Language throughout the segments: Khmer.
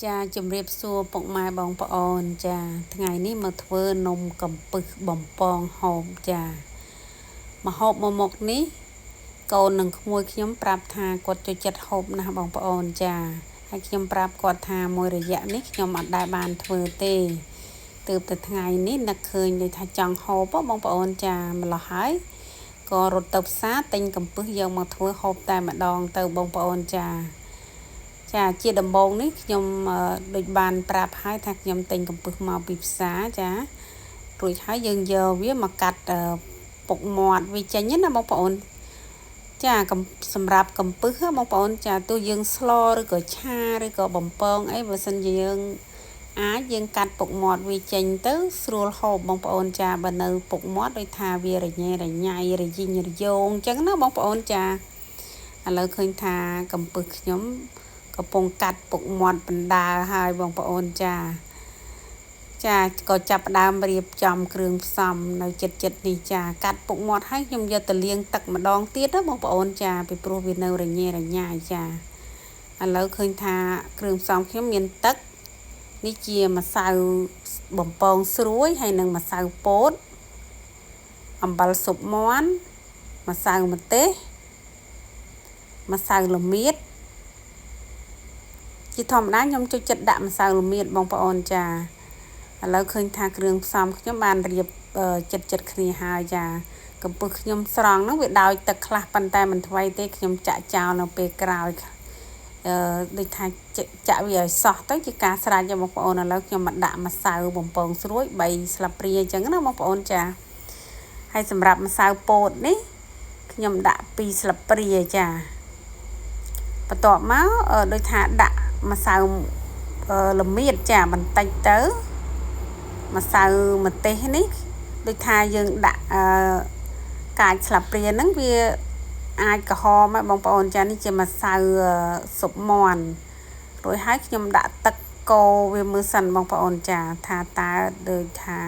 ចាជំរាបសួរពុកម៉ែបងប្អូនចាថ្ងៃនេះមកធ្វើនំកំពឹសបំពងហូបចាម្ហូបមួយមុខនេះកូននិងក្មួយខ្ញុំប្រាប់ថាគាត់ចូលចិត្តហូបណាស់បងប្អូនចាហើយខ្ញុំប្រាប់គាត់ថាមួយរយៈនេះខ្ញុំអត់ដែលបានធ្វើទេទើបតែថ្ងៃនេះនឹកឃើញដូចថាចង់ហូបបងប្អូនចាម្ល៉េះហើយក៏រត់ទៅផ្សារទិញកំពឹសយកមកធ្វើហូបតែម្ដងទៅបងប្អូនចាចាជាដំបូងនេះខ្ញុំដូចបានប្រាប់ហើយថាខ្ញុំទិញកំពឹសមកពីផ្សារចារួចហើយយើងយកវាមកកាត់ពុកមាត់វាចេញណាបងប្អូនចាសម្រាប់កំពឹសបងប្អូនចាទោះយើងស្លឬក៏ឆាឬក៏បំពងអីបើសិនជាយើងអាចយើងកាត់ពុកមាត់វាចេញទៅស្រួលហូបបងប្អូនចាបើនៅពុកមាត់ដូចថាវារញ៉េរញ៉ៃរយីងរយោងអញ្ចឹងណាបងប្អូនចាឥឡូវឃើញថាកំពឹសខ្ញុំកំពុងកាត់ពុកមាត់បណ្ដើហើយបងប្អូនចាចាក៏ចាប់ផ្ដើមរៀបចំគ្រឿងផ្សំនៅចិត្តចិត្តនេះចាកាត់ពុកមាត់ហើយខ្ញុំយកទៅលាងទឹកម្ដងទៀតណាបងប្អូនចាពីព្រោះវានៅរញ៉េរញ៉ៃចាឥឡូវឃើញថាគ្រឿងផ្សំខ្ញុំមានទឹកនេះជាម្សៅបំពងស្រួយហើយនិងម្សៅពោតអំបិលស៊ុបមាន់ម្សៅម្ទេសម្សៅល្មៀតជាធម្មតាខ្ញុំចូលចិត្តដាក់ម្សៅល្មៀតបងប្អូនចាឥឡូវឃើញថាគ្រឿងផ្សំខ្ញុំបានរៀបចិត្តចិត្តគ្នាហើយចាកំពឹសខ្ញុំស្រង់ហ្នឹងវាដោយទឹកខ្លះប៉ុន្តែមិនថ្វីទេខ្ញុំចាក់ចោលនៅពេលក្រោយអឺដូចថាចាក់វាឲ្យសោះទៅជាការស្រេចបងប្អូនឥឡូវខ្ញុំមកដាក់ម្សៅបំពងស្រួយ3ស្លាបព្រាអញ្ចឹងណាបងប្អូនចាហើយសម្រាប់ម្សៅពោតនេះខ្ញុំដាក់2ស្លាបព្រាចាបន្ទាប់មកដូចថាដាក់ម្សៅល្មៀតចាបន្តិចទៅម្សៅម្ទេសនេះដូចថាយើងដាក់អឺកាចស្លាបព្រាហ្នឹងវាអាចក្រហមបងប្អូនចានេះជាម្សៅស៊ុបមាន់រួចហើយខ្ញុំដាក់ទឹកកូរវាមើលសិនបងប្អូនចាថាតើដូចថា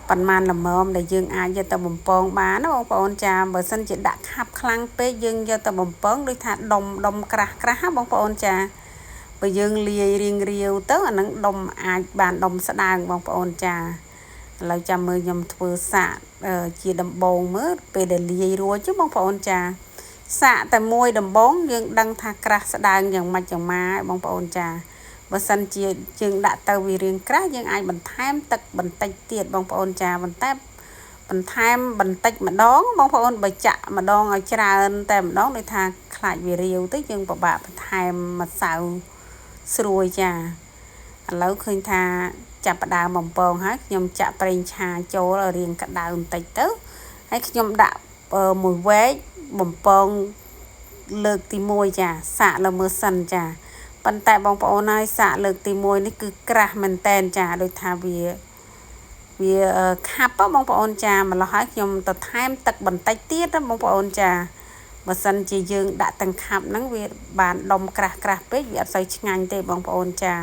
ប៉ុន្មានល្មមដែលយើងអាចយកទៅបំពងបានណាបងប្អូនចាបើសិនជាដាក់ខាប់ខ្លាំងពេកយើងយកទៅបំពងដូចថាដុំដុំក្រាស់ក្រាស់បងប្អូនចាបើយើងលាយរៀងរាវទៅអានឹងដុំអាចបានដុំស្ដើងបងប្អូនចាឥឡូវចាំមើលខ្ញុំធ្វើសាកជាដំបងមើលពេលដែលលាយរួចបងប្អូនចាសាកតែមួយដំបងយើងដឹងថាក្រាស់ស្ដើងយ៉ាងម៉េចយ៉ាងម៉ាបងប្អូនចាបើសិនជាយើងដាក់ទៅវារៀងក្រាស់យើងអាចបន្ថែមទឹកបន្តិចទៀតបងប្អូនចាបន្តែបន្ថែមបន្តិចម្ដងបងប្អូនបើចាក់ម្ដងឲ្យច្រើនតែម្ដងដូចថាខ្លាចវារាវទៅយើងពិបាកបន្ថែមម្សៅស្រួយចាឥឡូវឃើញថាចាប់ផ្ដើមបំពងហើយខ្ញុំចាក់ប្រេងឆាចូលឲ្យរៀងក្តៅបន្តិចទៅហើយខ្ញុំដាក់មួយវែកបំពងលើកទី1ចាសាកលើមើលសិនចាប៉ុន្តែបងប្អូនហើយសាកលើកទី1នេះគឺក្រាស់មែនតែនចាដូចថាវាខាប់បងប្អូនចាម្ល៉េះហើយខ្ញុំទៅថែមទឹកបន្តិចទៀតណាបងប្អូនចាបើសិនជាយើងដាក់ទាំងខាប់ហ្នឹងវាបានដុំក្រាស់ក្រាស់ពេកវាអត់សូវឆ្ងាញ់ទេបងប្អូនចា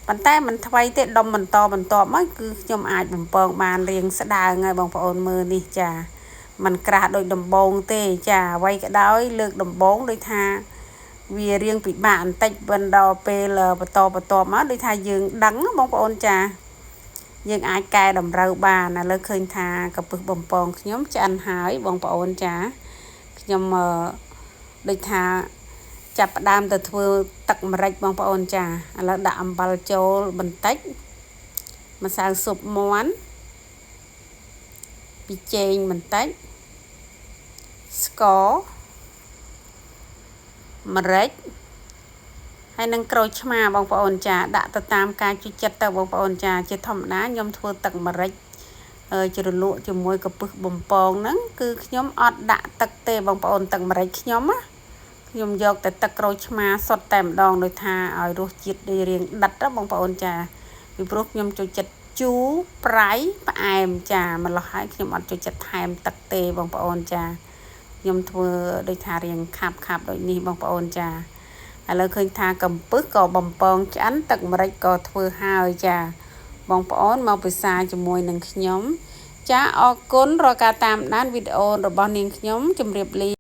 ប៉ុន្តែមិនថ្វីទេដុំបន្តបន្ទាប់មកគឺខ្ញុំអាចបំពងបានរៀងស្ដើងហើយបងប្អូនមើលនេះចាมันក្រាស់ដូចដំបងទេចាអ្វីក៏ដោយលើកដំបងដូចថាវារៀងពិបាកបន្តិចបន្តពេលបន្តបន្ទាប់មកដូចថាយើងដឹងបងប្អូនចាយើងអាចកែតម្រូវបានឥឡូវឃើញថាកំពឹសបំពងខ្ញុំឆ្អិនហើយបងប្អូនចាខ្ញុំដូចថាចាប់ផ្ដើមទៅធ្វើទឹកម្រេចបងប្អូនចាឥឡូវដាក់អំបិលចូលបន្តិចម្សៅស៊ុបមាន់ប៊ីចេងបន្តិចស្ករម្រេចហើយនឹងក្រូចឆ្មាបងប្អូនចាដាក់ទៅតាមការជួយចិត្តទៅបងប្អូនចាជាធម្មតាខ្ញុំធ្វើទឹកម្រេចជ្រលក់ជាមួយកំពឹសបំពងហ្នឹងគឺខ្ញុំអត់ដាក់ទឹកទេបងប្អូនទឹកម្រេចខ្ញុំណាខ្ញុំយកតែទឹកក្រូចឆ្មាសុទ្ធតែម្ដងដោយថាឲ្យរសជាតិដូចរៀងដិតបងប្អូនចាពីព្រោះខ្ញុំចូលចិត្តជូរប្រៃផ្អែមចាម្ល៉េះហើយខ្ញុំអត់ចូលចិត្តថែមទឹកទេបងប្អូនចាខ្ញុំធ្វើដូចថារៀងខាប់ខាប់ដូចនេះបងប្អូនចាឥឡូវឃើញថាកំពឹសក៏បំពងឆ្អិនទឹកម្រេចក៏ធ្វើហើយចាបងប្អូនមកពិសាជាមួយនឹងខ្ញុំចាអរគុណរាល់ការតាមដានវីដេអូរបស់នាងខ្ញុំជម្រាបលា។